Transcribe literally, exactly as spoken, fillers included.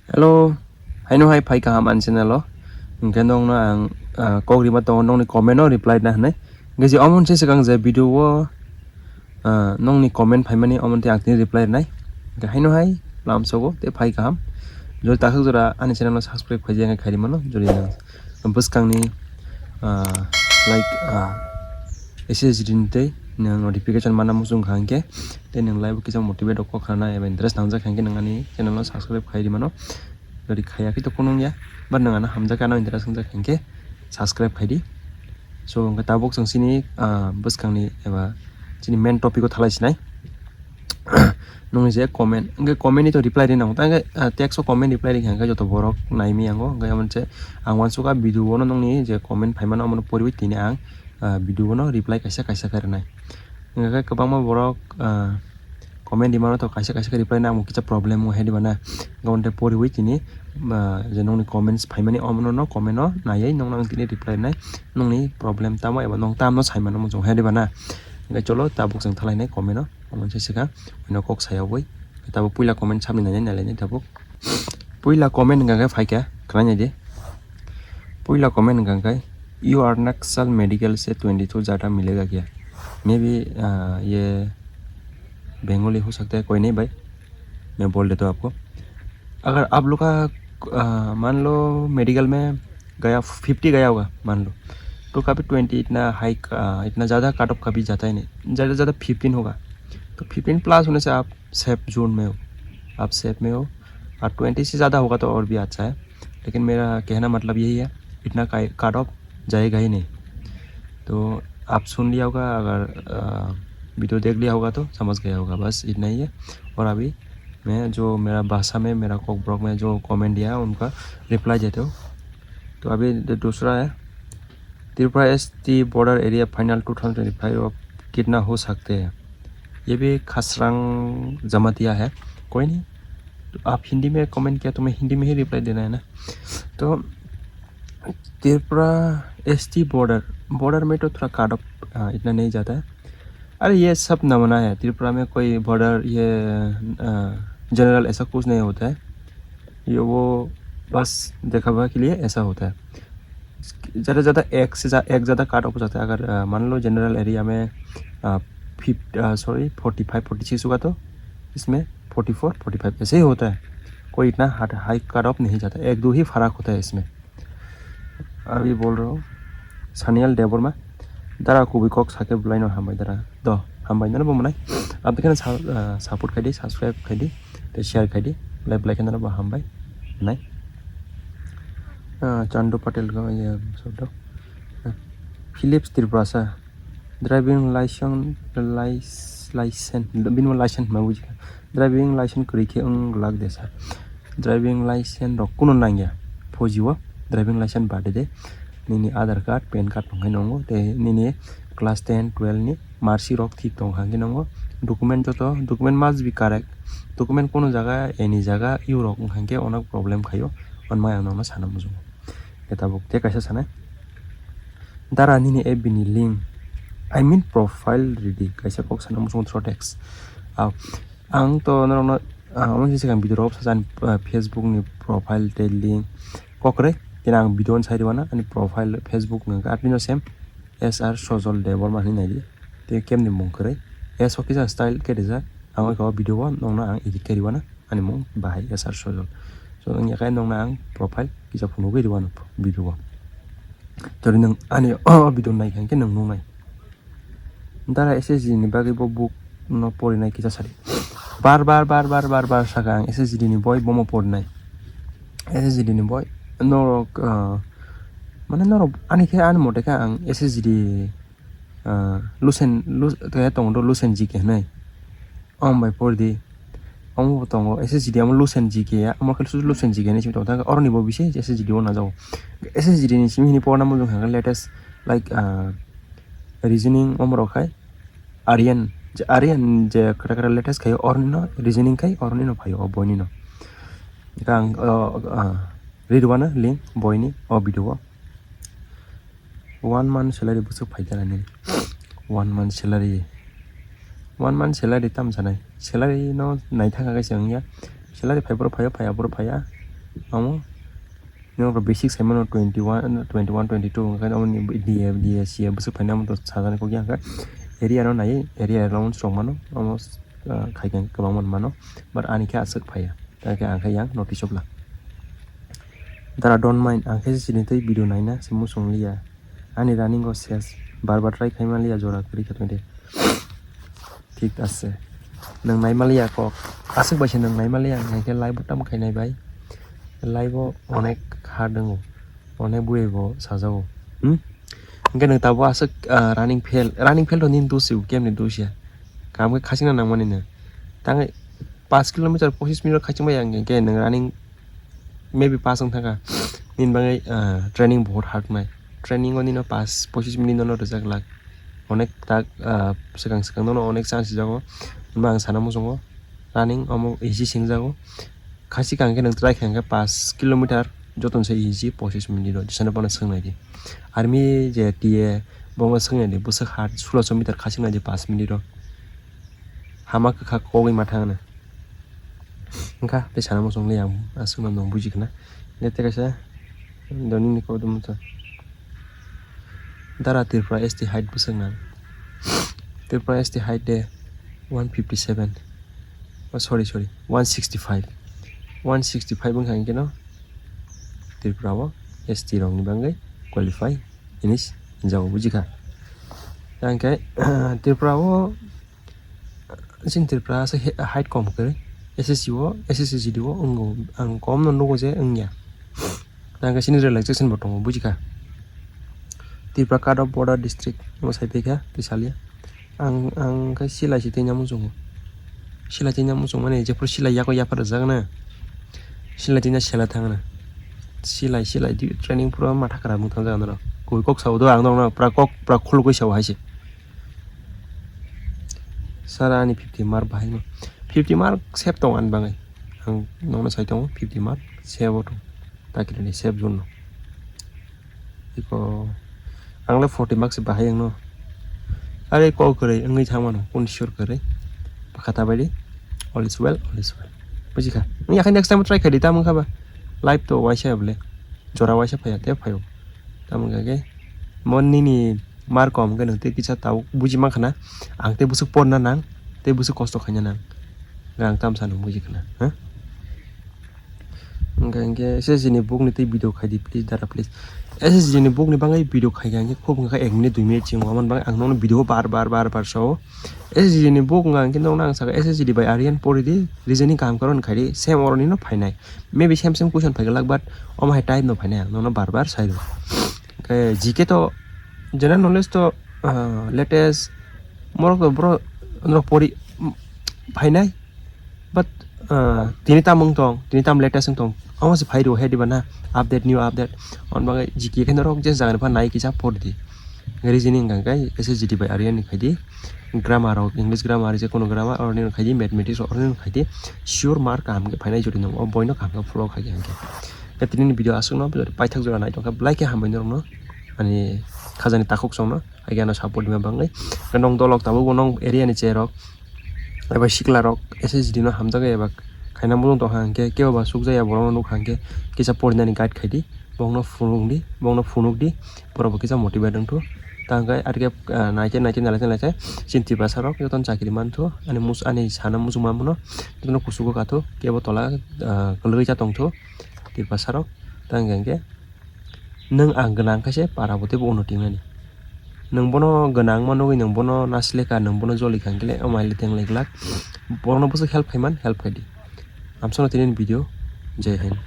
Hello, haino hai phai kaham ani channel o. Hwnkhe nongno ang, ah, kok rima tongo nongni comment o reply na hinwi. Hwnkhe je omo se swkang je video o, ah, nongni comment phaimani omo tei ang tini reply rwnai. Hwnkhe haino hai lamsogo tei phai kaham. Jodi takhuk jora ani channel o subscribe khaijak hwnkhe khairi mano. Jodi nang bwskangni, ah, like, ah, S S G D ni tei nang notification mana muchung kha hwnkhe tei nang live kisa motivate rok kok khana eba interest nangjak hwnkhe nang ani channel o subscribe khairi mano. Jodi khaya khe to kunu wngya, but nwng ano hamjakhe ano interest wngjak hinkhe subscribe khaidi. So, hwnkhe tabuk chwng chini, ah, bwskangni eba chini main topic o thalai sinai. Nungni je comment, hwnkhe comment ni to reply ri nango. Ta hwnkhe, ah, text o comment reply ri kha hwnkhe joto borok nai mi yango. Hwnkhe amo se ang uansukha video o no nungni je comment phaimano omono poriwi tini ang, ah, video o no reply kaisa kaisa khe rwnai. Hwnkhe kwbangma borok, ah, comment rimano to kaisa kaisa khe reply nangmo kisa problem wngkha diba na. Hwnkhe poriwi tini, ah, je nongni comments phaimani omono no comment o naiwi nongno ang tini reply nai. Nongni problem tamo eba nong tamno saimano muchung kha diba na. Hwnkhe cholo tabuk chwng thalainai comment o. Omo se swkang, hwnkhe kok saya wi. Tabuk puila comment samni nainai nailainai tabuk. Puila comment hwnkha khe phaikha, khwlai naidi. Puila comment hwnkha khe, "You are Naxal medical se twenty two jata milega kya?" Maybe, ah, ye Bengali ho sakta hai, koi nahi bhai. Main bol deta hu aapko. Agar aap log ka, ah, maan lo medical mein gaya, fifty gaya hoga, maan lo, to kabhi twenty itna high, ah, itna zyada cut off kabhi jata hi nahi. Zyada se zyada fifteen hoga. To fifteen plus hone se aap safe zone mein ho, aap safe mein ho. Aur twenty se zyada hoga to aur bhi accha hai, lekin mera kehna matlab yahi hai, itna ka-, cut off jayega hi nahi. To aap sun liya hoga, agar, ah, video dekh liya hoga to samajh gaya hoga, bas itna hi hai. Aur abhi main jo mera bhasha mein, mera kokborok mein jo comment diya hai, unka reply deta hu. To abhi du-, dusra hai, Tripura S T border area final two thousand twenty five of kitna ho sakte hai? Ye bhi Khasrang Jamatia hai, koi nahi. To aap Hindi mein comment kiya, to main Hindi mein hi reply dena hai na. To Tripura S T border, border mein to thoda cut off, ah, itna nahi jata hai. Are ye sab namana hai, Tripura mein koi border ye, ah, general aisa kuch nahi hota hai. Ye wo bas dekhawa ke liye aisa hota hai. Zyada se zyada ek se za-, ek zyada cut off ho jata hai. Agar, ah, maan lo general area mein, ah, fif-, ah, sorry, forty five, forty six hoga to isme forty four, forty five aise hi hota hai. Koi itna high cut off nahi jata, ek do hi farak hota hai isme. Abhi bol raha hu, Sanial Debbarma. Dara kubui kok sakhe bwlaino hambai dara. Do, hambai nano bo mwnai. Abdi kheno sa-, ah, support khaidi, subscribe khaidi, tei share khaidi. Belai belai kheno bo hambai. Nai. Ah, Chandu Patel ko ye sabdo. Ah, Philips Tripurasa. Driving license, lic-, license, bini license ma bujikha. Driving license kwrwi khe wng glak de sa. Driving license rok kunu nangya. Phoji o driving license bade de. Nini Aadhaar card, pan card wngkhe nongo. Tei nini class ten, twelve ni marksheet rok thik tong kha khe nongo. Document joto, document must be correct. Document kunu jaga, any jaga, you rok wngkha khe onek problem khaio. Onmai ang nono sana muchungo. Khe tabuk tei kaisa sanai. Dara nini F B ni link, I mean profile ridi, kaisa kok sana muchung thro text. Ah, ang to norokno, ah, omo se sigang video rok sacha ani, ah, Facebook ni profile tei link kok kwrwi. Tini ang video no sai rwna ani profile Facebook ni wngkha abini same S R Sojol Debbarma hinwi naidi. Tei kemni mung kwrwi. S o kisa style khe rijak. Ang o video o nongno ang edit khe rwna. Ani mung bahai S R Sojol. So, wngya khe nongno ang profile kisa phunugwi rwano video o. Tori nwng ani o video naikha hwnkhe nwng nuknai. Dara S S G ni bagwi bo book no porinai kisa sadi. Bar bar bar bar bar bar saka ang S S G ni boi bomo porinai. S S G ni boi norok, ah, mane norok ani khe ani mote khe ang S S G, ah, Lusen, Lus-, tei tongo do Lusen G K hinwi. Om bai pori di. Omo bo tongo S S G D, omo Lusen G K ya, omo khe Lusen G K hinwi simi tongo. Tei oroni bo bisi S S G D o najago. S S G D ni simi hini porna mujung kha latest, like, ah, reasoning omo rok khai Aryan, je Aryan je kwtal kwtal latest khai oroni no reasoning khai oroni no phaio o boini no. Khe ang, ah, ah, ri rwna link boini o video o. One month salary bwswk phaikha nini? One month salary. One month salary tamo sanai? Salary no naithaka kaisa wngya. Salary phai borok phaiya, phaiya borok phaiya. Amo nokra basic saimano twenty one, twenty one, twenty two, hwnkhe amo ni D A, D A, C A bwswk phaina amo to sajani kok ya hwnkhe area no naiwi area no chwng mano amo, ah, khai khe kwbangma mano, but ani khe aswk phaiya, tei khe ang khe yang notice of la. Dara don't mind, ang khe chini tei video naina se muchung liya. Ani running o ses, bar bar try khai man liya, jora kwrwi kha tongde. Thik ase. Nwng nai man liya kok. Aswk bai se nwng nai man liya, hwnkhe live bo tam khai nai bai. Live o onek hard wngo. Onek bui bo sajago. Hmm? Hwnkhe nwng tabuk aswk, ah, running fail. Running fail to nini dosi, kemni dosi ya. Kaham khe khachingna nangmani nwng. Tangwi paanch kilometer pochis minute o khaching bai ang, hwnkhe nwng running maybe pass wng thangkha. Nini bagwi, ah, training bahut hard wngnai. Training o nino pass pochis minute no rwjak lak. Onek tak, ah, swkang swkang nono onek chance rijago. Hwnba ang sana muchungo running omo easy se wngjago. Khachikha hwnkhe nwng try kha hwnkhe paanch kilometer jotono se easy pochis minute o, jesa no bono swng nai di. Army je T A bono swng nai di, bwswk hard sulosho meter khaching nai di paanch minute o. Hama kwkhak kogwi ma thangna. Wngkha tei sana muchung le ang aswkno nwng buji khna. Hwnkhe tei kaisa doni ni koktwma wngkha. Dara Tripura S T height bwswk nang. Tripura S T height de one fifty seven. Oh, sorry, sorry, one sixty five. One sixty five wngkha hwnkhe no Tripura o S T rok ni bagwi qualify hini hinjago, buji kha. Hwnkhe Tripura o Chini Tripura se he-, height kom kwrwi. S S C o, S S C G D o wngo. Ang kom no nugo je wngya. Tang khe chini relaxation bo tongo, buji kha. Tripura cut off border district, omo sai phaikha, tei salia. Ang, ang khe silai se tei nang muchungo. Silai tei nang muchung mani, jephuru silai yago yaphar rwjak na. Silai tei na sela thang na. Silai, silai di training pura matha kwrak wng thang jaga norok. Koi kok sao do ang norok no, pura kok, pura khulugwi sao hai se. Sara ani fifty mark bahai no. Fifty mark save tong ani bagwi. Ang nokno sai tongo fifty mark save o tong. Takirani save zone no. Iko ang le forty mark se bahai ang no. Are ko kwrwi wngwi thang mano, kun sure kwrwi. Pakha ta bai di. All is well, all is well. Buji kha. Nang yakhai next time try khai di, tamo wngkha ba. Life to waisa bole. Jora waisa phaiya, te phaio. Tamo wngkha khe mo nini mar kom khe nwng tei kisa tabuk buji mankha na, ang tei bwswk porna nang, tei bwswk kosto khaina nang. Ang tamsa nwng buji khna, ha? Hwnkhe, hwnkhe S S G ni bukni tei video khai di, please, dara, please. S S G ni bukni bagwi video khai kha hwnkhe khub wngkha ek minute, dui minute chingo, aboni bagwi ang nono video bar, bar, bar, bar sao. S S G ni buk wngkha hwnkhe nono ang sakha S S G D by Aryan pori di, reasoning kaham khe oro khai di, same oro nino phainai. Maybe same, same question phai glak, but omo hai type no phainai, ang nono bar, bar sai rw. Khe G K to general knowledge to, ah, latest morok to bro, norok pori, phainai, but, ah, tini tam wng tong, tini tam latest wng tong, omo se phai rw he diba na, update, new update, on bagwi G K khe norok je jaga ni pha nai kisa por di, reasoning hwnkha khe S S G D by Aryan ni khai di, grammar rok, English grammar, je kono grammar, oroni khai di, mathematics oroni khai di, sure mark kaham khe phainai jodi nang o boino kaham khe follow khai di hwnkhe. Khe tini ni video aswk no paithak jora nai tongkha, belai khe hambai norok no. Ani khajani takhuk songno, haikhe ano support rwma bagwi. Khe nong dolok tabuk bo nong area ni cherok, eba sikla rok S S G D no hamjak eba khaina mung tongkha hwnkhe, kebo ba sukjaya borok no nukha hwnkhe, kisa porinani guide khai di, bokno phunuk di, bokno phunuk di, borok bo kisa motivate wngthu. Tang khe arkhe, ah, naikhe, naikhe, naikhe, naikhe, chini Tiprasa rok jotono chakri manthu, ani mus-, ani sana muchungma mano, jotono kuchugo kathu, kebo tola, ah, kwlwgwi cha tongthu, Tiprasa rok, tang khe hwnkhe. Nwng ang gwnang khe se para bo teibo unnoti wngnani. Nwng bono gwnang ma nugwi nwng bono nasileka, nwng bono jolikha hwnkhe le omo hai le tenglai glak. Borokno bwswk help khaiman, help khai di. Amsano tini ni video. Jai Hind.